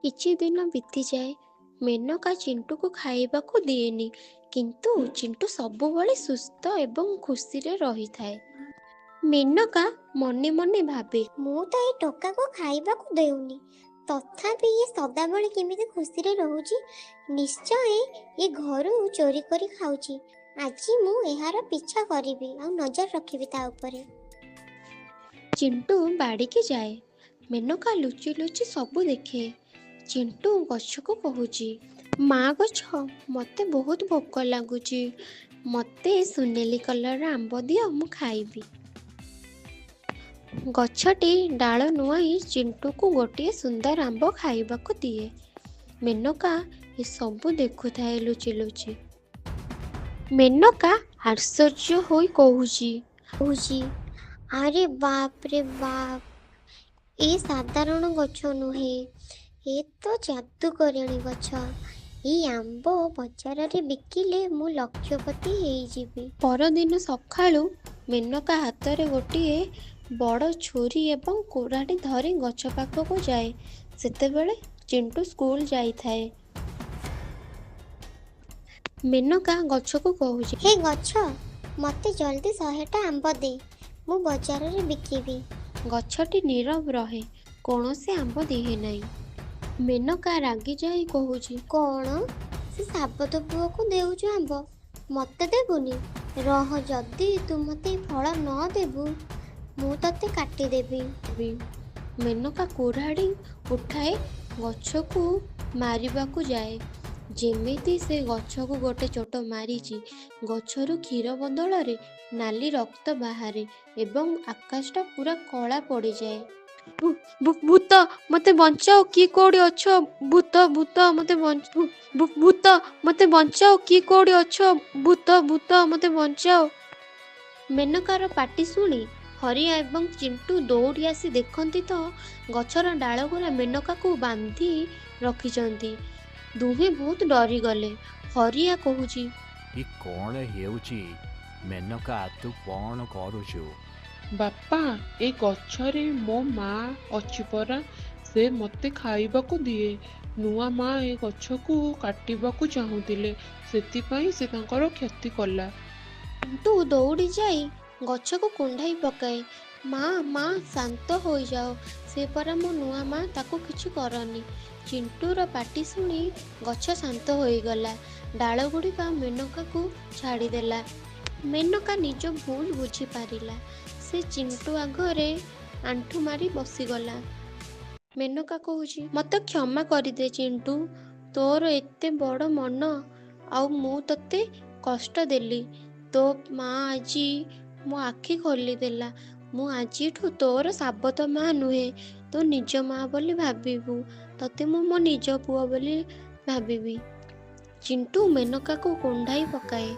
କିଛି ଦିନ ବିତିଯାଏ। ମେନକା ଚିଣ୍ଟୁକୁ ଖାଇବାକୁ ଦିଏନି, କିନ୍ତୁ ଚିଣ୍ଟୁ ସବୁବେଳେ ସୁସ୍ଥ ଏବଂ ଖୁସିରେ ରହିଥାଏ। ମେନକା ମନେ ମନେ ଭାବେ, ମୁଁ ତ ଏ ଟୋକାକୁ ଖାଇବାକୁ ଦେଉନି, ତଥାପି ଇଏ ସଦାବେଳେ କେମିତି ଖୁସିରେ ରହୁଛି। ନିଶ୍ଚୟ ଏ ଘରୁ ଚୋରି କରି ଖାଉଛି। ଆଜି ମୁଁ ଏହାର ପିଛା କରିବି ଆଉ ନଜର ରଖିବି ତା ଉପରେ। ଚିଣ୍ଟୁ ବାଡ଼ିକି ଯାଏ। ମେନକା ଲୁଚି ଲୁଚି ସବୁ ଦେଖେ। ଚିଣ୍ଟୁ ଗଛକୁ କହୁଛି, ମା ଗଛ, ମୋତେ ବହୁତ ଭୋକ ଲାଗୁଛି, ମୋତେ ସୁନେଲି କଲରର ଆମ୍ବ ଦିଅ, ମୁଁ ଖାଇବି। ଗଛଟି ଡାଳ ନୁଆଇଁ ଚିଣ୍ଟୁକୁ ଗୋଟିଏ ସୁନ୍ଦର ଆମ୍ବ ଖାଇବାକୁ ଦିଏ। ମେନକା ଏସବୁ ଦେଖୁଥାଏ ଲୁଚି ଲୁଚି। ମେନକା ଆଶ୍ଚର୍ଯ୍ୟ ହୋଇ କହୁଛି, କହୁଛି, ଆରେ ବାପ ରେ ବାପ, ଏ ସାଧାରଣ ଗଛ ନୁହେଁ, ଏ ତ ଯାଦୁକରିଣୀ ଗଛ। ଏଇ ଆମ୍ବ ବଜାରରେ ବିକିଲେ ମୁଁ ଲକ୍ଷପତି ହେଇଯିବି। ପରଦିନ ସକାଳୁ ମେନକା ହାତରେ ଗୋଟିଏ ବଡ଼ ଛୁରୀ ଏବଂ କୁରାଢ଼ୀ ଧରି ଗଛ ପାଖକୁ ଯାଏ। ସେତେବେଳେ ଚିଣ୍ଟୁ ସ୍କୁଲ ଯାଇଥାଏ। ମେନକା ଗଛକୁ କହୁଛି, ହେ ଗଛ, ମୋତେ ଜଲ୍ଦି 100ଟା ଆମ୍ବ ଦେ, ମୁଁ ବଜାରରେ ବିକିବି। ଗଛଟି ନୀରବ ରହେ, କୌଣସି ଆମ୍ବ ଦିଏ ନାହିଁ। ମେନକା ରାଗିଯାଇ କହୁଛି, କ'ଣ ସେ ସାବତ ପୁଅକୁ ଦେଉଛୁ ଆମ୍ବ, ମୋତେ ଦେବୁନି? ରହ, ଯଦି ତୁ ମୋତେ ଏ ଫଳ ନ ଦେବୁ, ମୁଁ ତତେ କାଟିଦେବି। ମେନକା କୁରାଢ଼ୀ ଉଠାଏ, ଗଛକୁ ମାରିବାକୁ ଯାଏ। ଯେମିତି ସେ ଗଛକୁ ଗୋଟେ ଚୋଟ ମାରିଛି, ଗଛରୁ କ୍ଷୀର ବଦଳରେ ନାଲି ରକ୍ତ ବାହାରେ ଏବଂ ଆକାଶଟା ପୁରା କଳା ପଡ଼ିଯାଏ। ଭୂତ, ମୋତେ ବଞ୍ଚାଅ, କିଏ କୋଉଠି ଅଛ? ଭୂତ, ଭୂତ, ମୋତେ ଭୂତ, ମୋତେ ବଞ୍ଚାଅ, କିଏ କୋଉଠି ଅଛ? ଭୂତ, ଭୂତ, ମୋତେ ବଞ୍ଚାଅ। ମେନକାର ପାଟି ଶୁଣି ହରିଆ ଏବଂ ଚିଣ୍ଟୁ ଦୌଡ଼ି ଆସି ଦେଖନ୍ତି ତ ଗଛର ଡାଳଗୁଡ଼ା ମେନକାକୁ ବାନ୍ଧି ରଖିଛନ୍ତି। ଦୁହେଁ ବହୁତ ଡରିଗଲେ। ହରିଆ କହୁଛି, ଏ କ'ଣ ହେଉଛି? ମେନକା, ତୁ କ'ଣ କରୁଛୁ? ବାପା, ଏ ଗଛରେ ମୋ ମା ଅଛି ପରା। ସେ ମୋତେ ଖାଇବାକୁ ଦିଏ। ନୂଆ ମା ଏ ଗଛକୁ କାଟିବାକୁ ଚାହୁଁଥିଲେ, ସେଥିପାଇଁ ସେ ତାଙ୍କର କ୍ଷତି କଲା। ଚିଣ୍ଟୁ ଦୌଡ଼ି ଯାଇ ଗଛକୁ କୁଣ୍ଢାଇ ପକାଏ। ମା, ମା, ଶାନ୍ତ ହୋଇଯାଅ, ସେ ପରା ମୋ ନୂଆ ମା, ତାକୁ କିଛି କରନି। ଚିଣ୍ଟୁର ପାଟି ଶୁଣି ଗଛ ଶାନ୍ତ ହୋଇଗଲା। ଡାଳଗୁଡ଼ିକ ମେନକାକୁ ଛାଡ଼ିଦେଲା। ମେନକା ନିଜ ଭୁଲ ବୁଝିପାରିଲା। ସେ ଚିଣ୍ଟୁ ଆଗରେ ଆଣ୍ଠୁ ମାରି ବସିଗଲା। ମେନକା କହୁଛି, ମୋତେ କ୍ଷମା କରିଦେ ଚିଣ୍ଟୁ, ତୋର ଏତେ ବଡ଼ ମନ, ଆଉ ମୁଁ ତୋତେ କଷ୍ଟ ଦେଲି। ତୋ ମା ଆଜି ମୋ ଆଖି ଖୋଲିଦେଲା। ମୁଁ ଆଜିଠୁ ତୋର ସାବତ ମା ନୁହେଁ, ତୋ ନିଜ ମା ବୋଲି ଭାବିବୁ। ତୋତେ ମୁଁ ମୋ ନିଜ ପୁଅ ବୋଲି ଭାବିବି। ଚିଣ୍ଟୁ ମେନକାକୁ କୁଣ୍ଢାଇ ପକାଏ।